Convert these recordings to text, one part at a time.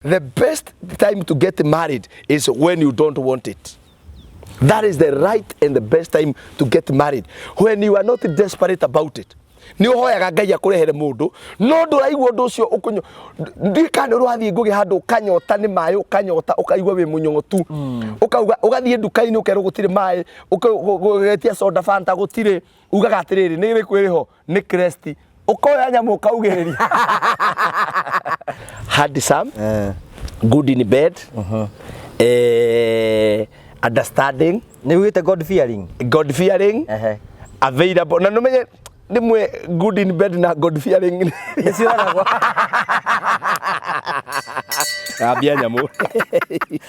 The best time to get married is when you don't want it. That is the right and the best time to get married. When you are not desperate about it. Nĩ ũhoyaga Ngai akũrehere mũndũ no ndũraigua ũndũ ũcio ũkũnyo ndiũĩ kana nĩ ũrathiĩ ngũgĩ handũ ũkanyota nĩ maĩ ũkanyota ũkaigua wĩ mũnyotu ũkauga ũgathiĩ nduka-inĩ ũkerwo gũtirĩ maĩ ũgetia soda Fanta gũtirĩ ugaga atĩrĩrĩ nĩ ĩrĩkũ ĩrĩ ho nĩ Crest ũkoya nyamũ ũkaugĩrĩria handsome good in bed understanding. Nĩ ugĩte God fearing. God fearing. Available na numenye rĩmwe good in bed na God fearing Nĩ cioragwo. Ambia nyamũ.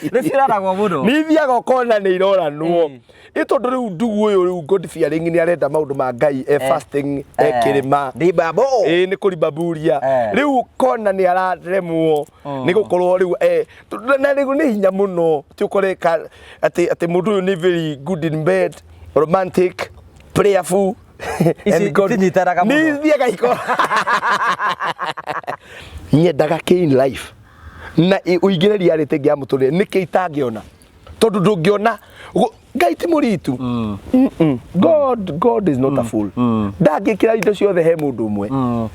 Nĩ cioragwo mũno. Nĩ ithiaga ũkona nĩ iroranwo ĩ tondũ rĩu ndugu ũyũ rĩu God fearing nĩ arenda maũndũ ma Ngai e fasting e kĩrĩma. Ndi babo. Ĩ nĩ kũribaburia. Rĩu kona nĩ araremwo nĩ gũkorwo rĩu na rĩu nĩ hinya mũno ti ũkore atĩ mũndũ ũyũ nĩ very good in bed, romantic, prayerful. Ici And God- itinyitanaga mũno. Nĩ ithiaga iko nyendaga kĩ in life na ũingĩre reality ĩngĩ ya mũtũrĩre nĩkĩ itangĩona tondũ ndũngĩona Ngai ti mũritu. God is not a fool. Ndangĩkĩra indo ciothe he mũndũ ũmwe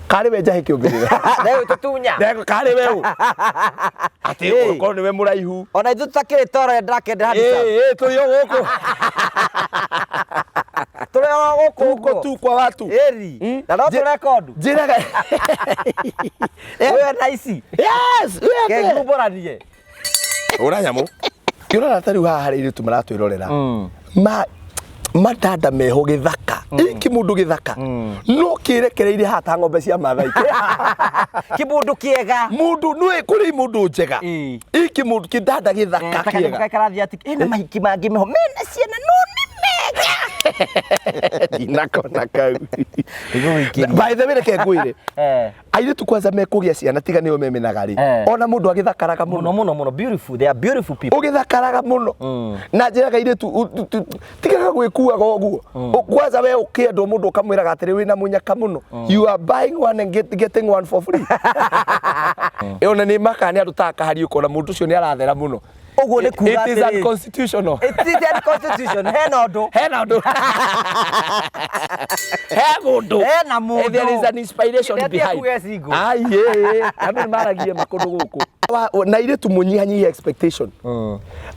karĩ we njahĩ kĩũmbĩrĩra. Ndegũtũtunya. Karĩ we ũ atĩ ũkorwo nĩwe mũraihu. Ona ithuĩ tũtakĩrĩ toro ndĩrakendera handsome. Ĩ tũrĩ o gũkũ. Tũrĩ o gũkũ tuko ũguo. tu kwa watu. Ĩri. Na no tũrekondu. Njĩraga. Wĩ na ici. Yes, we are. Kengumbũranie. Ura nyamũ. Ngĩrora ta rĩu haha harĩ airĩtu maratwĩrorera. Ma matanda meho gĩthaka. Iki mũndũ gĩthaka. No kĩrekereirie haha ta ng'ombe cia Mathai. Kĩmũndũ kĩega. Mũndũ nĩ kũrĩ mũndũ njega. Iki mũndũ kĩndanda gĩthaka Kanyamũ kĩega. karĩa karathiĩ atĩ ĩna mahiki mangĩ meho mena ciana no nĩ mega. Ndinakona kau. Nĩgũgũikĩria. By the way reke ngwĩre. Airĩtu kwanza mekũgĩa ciana tiga nĩo memenaga rĩ. Ona mũndũ agĩthakaraga mũno. Mũno mũno mũno, beautiful, they are beautiful people. Ũgĩthakaraga mũno. Na njĩraga airĩtu tigaga gwĩkuaga ũguo. Kwanza we ũkĩendwo mũndũ ũkamwĩraga atĩrĩ wĩna mũnyaka mũno. You are buying one and getting one for free. Ona nĩ makaga nĩ andũ ta akahari ũkona mũndũ ũcio nĩ arathera mũno. Ũguo nĩ kuga It is atĩrĩ. unconstitutional. It is unconstitutional. Hena ũndũ. Hena ũndũ. He mũndũ. Hena mũndũ. There is an inspiration Ndetia behind. kuga single. Ai, ĩ, andũ nĩ maragie ma kũndũ gũkũ. Na airĩtu mũnyihanyihie expectation.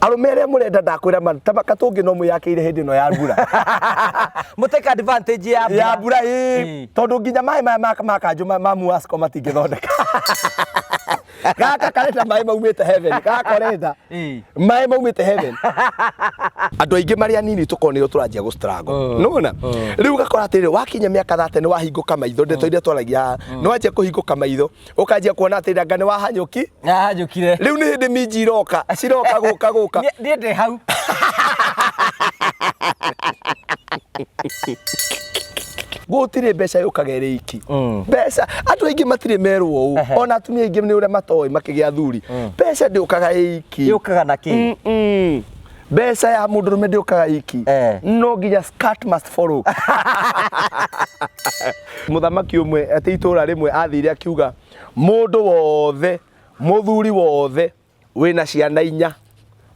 Arũme arĩa mũrenda ndakwĩra ma ta katũngĩ no mwĩyakĩire hĩndĩ ĩno ya mbura. Mũtake advantage ya mbura. Ya mbura ĩ. Tondũ nginya maĩ maya ma kanjũ ma Muasco matingĩthondeka. Gaka karenda maĩ maumĩte heaven. Gaka karenda maĩ maumĩte heaven. Andũ aingĩ marĩ anini tũkorwo nĩo tũranjia gũ struggle. Nĩwona? Rĩu ũgakora atĩrĩrĩ wakinya mĩaka 30 nĩ wahingũka maitho ndeto iria twaragia haha. Nĩ wanjia kũhingũka maitho ũkanjia kuona atĩrĩrĩ anga nĩ wahanyũki. Nĩwahanyũkire. Rĩu nĩ hĩndĩ minji iroka ciroka gũka gũka. Niĩ ndĩ hau. Gũtirĩ mbeca yũkaga ĩrĩ iki. Mbeca andũ aingĩ matirĩ merwo ũũ. Ona atumia aingĩ nĩ ũrĩa matoĩ makĩgĩa athuri. Mbeca ndĩũkaga ĩ iki. Yũkaga na kĩ? Mbeca ya mũndũrũme ndĩũkaga iki. No nginya skirt must follow. Mũthamaki ũmwe atĩ itũra rĩmwe athire akiuga mũndũ wothe mũthuri wothe wĩna ciana inya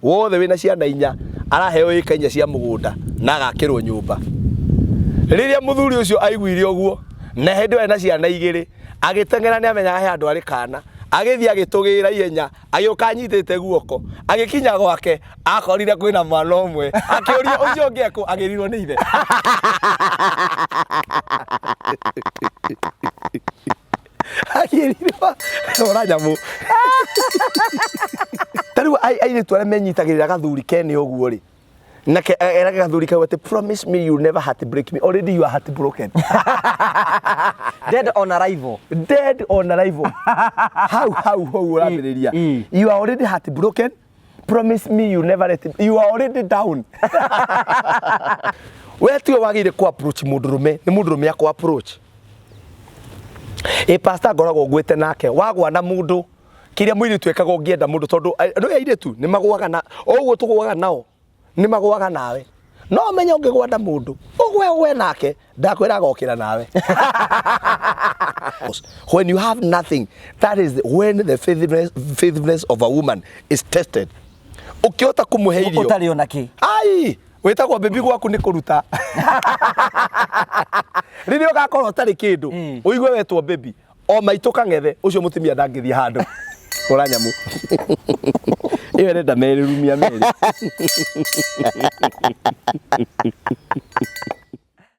wothe wĩna ciana inya araheo ĩka inya cia mũgũnda na agakĩrwo nyũmba. Rĩrĩa mũthuri ũcio aiguire ũguo na hĩndĩ ĩyo ena ciana igĩrĩ agĩteng'era nĩ amenyaga he handũ arĩ kana agĩthiĩ agĩtũgĩra ihenya agĩũka anyitĩte guoko agĩkinya gwake akorire kwĩna mwana ũmwe akĩũria ũcio ũngĩ ekũ agĩrirwo nĩ ithe. Agĩrirwo ora nyamũ. Ta rĩu airĩtu arĩa menyitagĩrĩra gathuri kene ũguo rĩ nake erage gathuri kau atĩ promise me you never heartbreak me, already you are heartbroken. Dead on arrival. Dead on arrival. Hau hau hau ũrambĩrĩria. You are already heartbroken. Promise me you never let me. You are already down. We tiwe wagĩrĩire kũ approach mũndũrũme, nĩ mũndũrũme akũ approach. Ĩ pastor ngoragwo ngwĩte nake wagwa na mũndũ kĩrĩa mũirĩtu ekaga ũngĩenda mũndũ tondũ nĩ airĩtu nĩ magũaga na o ũguo tũgũaga nao nĩ magũaga nawe. No menye ũngĩgwanda mũndũ ũgwe ũgwe nake ndakwĩra agokĩra nawe. When you have nothing, that is when the faithfulness of a woman is tested. Ũkĩhota kũmũhe irio Ũtarĩ ona kĩ. Ai, wĩtagwo baby gwaku nĩ kũruta. Rĩrĩa ũgakorwo ũtarĩ kĩndũ, ũigue wetwo baby, o maitũ kang'ethe, ũcio mũtumia ndangĩthiĩ handũ. Ũra nyamũ. Ĩyo ĩrenda merĩ rumia merĩ.